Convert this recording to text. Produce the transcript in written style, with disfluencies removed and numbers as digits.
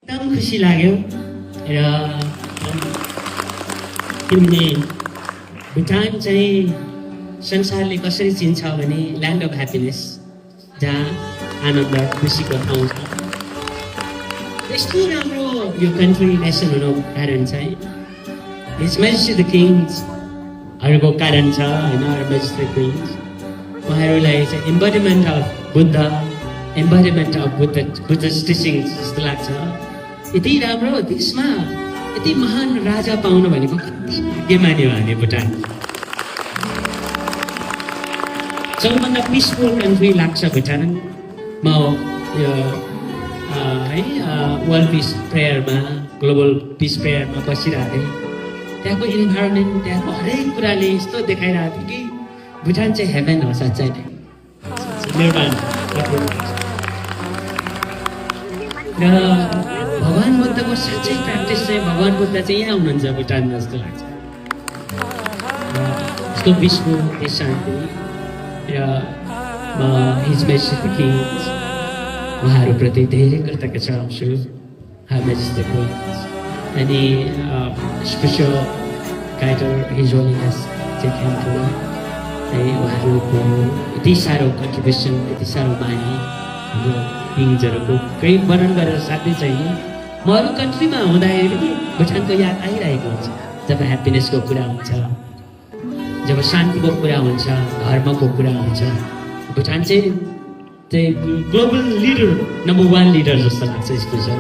एकदम खुसी लाग्यो र किनभने भुटान चाहिँ संसारले कसरी चिन्छ भने ल्यान्ड अफ ह्याप्पिनेस, जहाँ आनन्द खुसीको ठाउँ छ। यस्तो राम्रो यो कन्ट्री नेसन हुनुको कारण चाहिँ हिज मेजेस्टी द किङ्सहरूको कारण छ होइन। मेजेस्टी क्विन्स उहाँहरूलाई चाहिँ embodiment of Buddha, embodiment of Buddhist teachings जस्तो लाग्छ। यति राम्रो देशमा यति महान राजा पाउनु भनेको कति भाग्यमानी हो हामी भुटान। सबैभन्दा पिसफुल कन्ट्री लाग्छ भुटान। म यो है वर्ल्ड पिस प्रेयरमा, ग्लोबल पिस प्रेयरमा बसिरहेको थिएँ। त्यहाँको इन्भाइरोमेन्ट, त्यहाँको हरेक कुराले यस्तो देखाइरहेको थियो कि भुटान चाहिँ हेभेन हो साँच्चै नै। निर्माण र भगवान् बुद्धको साँच्चै प्र्याक्टिस चाहिँ भगवान् बुद्ध चाहिँ यहाँ हुनुहुन्छ भुटानमा जस्तो लाग्छ। यस्तो विश्व शान्ति र म हिज मेजेस्टी किङ्स उहाँहरूप्रति धेरै कृतज्ञ चाहन्छु। हायर मेजेस्टी क्विन्स अनि स्पेसल गाइडर हिज होलिनेस चाहिँ थ्याङ्कफुल है। उहाँहरूको यति साह्रो कन्ट्रिब्युसन, यति साह्रो माया हाम्रो किङ्सहरूको केही वर्णन गरेर साध्यै छैन। म अरू कन्ट्रीमा हुँदाखेरि पनि भुटानको याद आइरहेको हुन्छ। जब ह्याप्पिनेसको कुरा हुन्छ, जब शान्तिको कुरा हुन्छ, धर्मको कुरा हुन्छ, भुटान चाहिँ ग्लोबल लिडर, नम्बर 1 लिडर जस्तो लाग्छ। स्पेसल